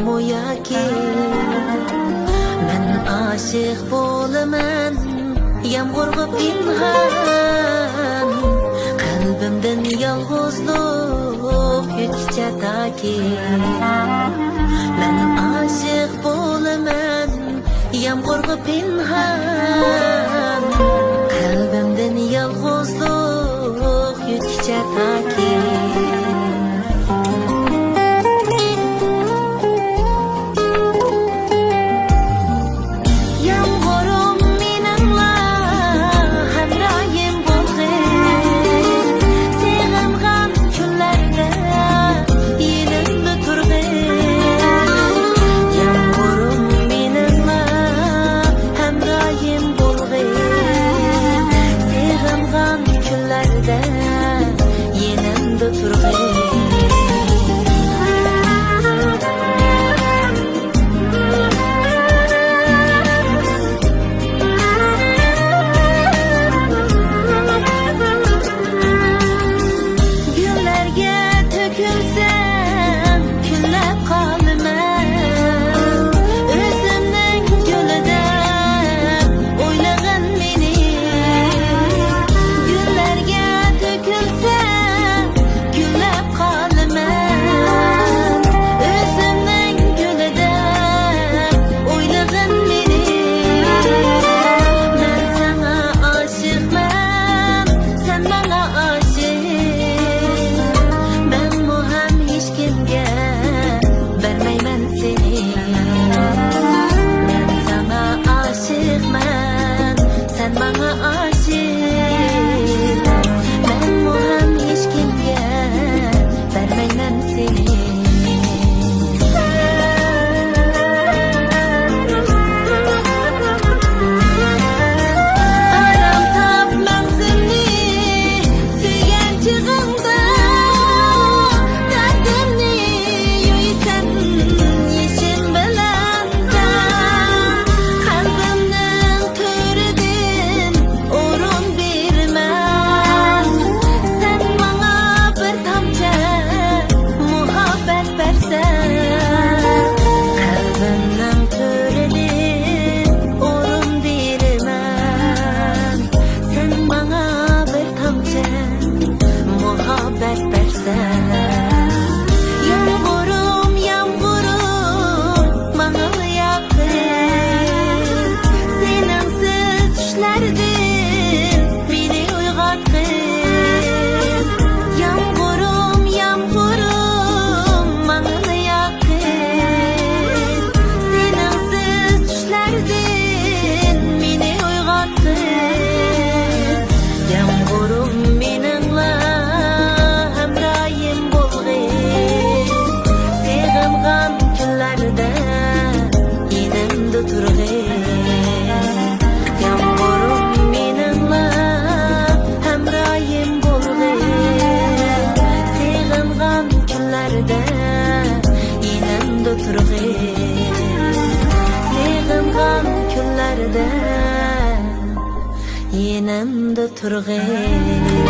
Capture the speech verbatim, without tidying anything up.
ياكى مەن ئاشىق بولىمەن يامغۇرغا پىنھان، قەلبىمدىن يالغۇزلۇق يۆتكىچە تاكى. مەن ئاشىق بولىمەن يامغۇرغا پىنھان، قەلبىمدىن يالغۇزلۇق يۆتكىچە تاكى. يامغۇرۇم مېنىڭلا ھەمراھىم بولغىن، سېغىنغان كۈنلەردە يېنىمدا تۇرغىن. يامغۇرۇم مېنىڭلا ھەمراھىم بولغىن، سېغىنغان كۈنلەردە يېنىمدا تۇرغىن. گۈللەرگە تۆكۈلسەم، كۈنلەپ قالىمەن. ئۆزۈمنىڭ گۈلى دەپ ئويلىغىن مېنى. گۈللەرگە تۆكۈلسەم، كۈنلەپ قالىمەن. ئۆزۈمنىڭ گۈلى دەپ ئويلىغىن مېنى. مەن ساڭا ئاشىقمەن، سەن ماڭا ئاشىق. مەنمۇ ھەم ھېچكىمگە بەرمەيمەن سېنى. مەن ساڭا ئاشىقمەن، سەن ماڭا ئاشىق. مەنمۇ ھەم ھېچكىمگە بەرمەيمەن سېنى. ئارام تاپ مەڭزىمنى سۆيگەن چېغىڭدا، دەردىمنى يۇيىسەن يېشىم بىلەن. قەلبىمنىڭ تۆرىدىن ئورۇن بېرىمەن. سەن ماڭا بىر تامچە مۇھەببەت بەرسەن، قەلبىمنىڭ تۆرىدىن ئورۇن بېرىمەن. سەن ماڭا بىر تامچە مۇھەببەت بەرسەن. يامغۇرۇم، يامغۇرۇم، ماڭا ياققىن. سېنىڭسىز چۈشلەردىن مېنى ئويغاتقىن. يامغۇرۇم، يامغۇرۇم، ماڭا ياققىن. سېنىڭسىز چۈشلەردىن مېنى ئويغاتقىن. يامغۇرۇم مېنىڭلا ھەمراھىم بولغىن، سېغىنغان كۈنلەردە يېنىمدا تۇرغىن. يامغۇرۇم مېنىڭلا ھەمراھىم بولغىن، سېغىنغان كۈنلەردە يېنىمدا تۇرغىن. سېغىنغان كۈنلەردە يېنىمدا تۇرغىن.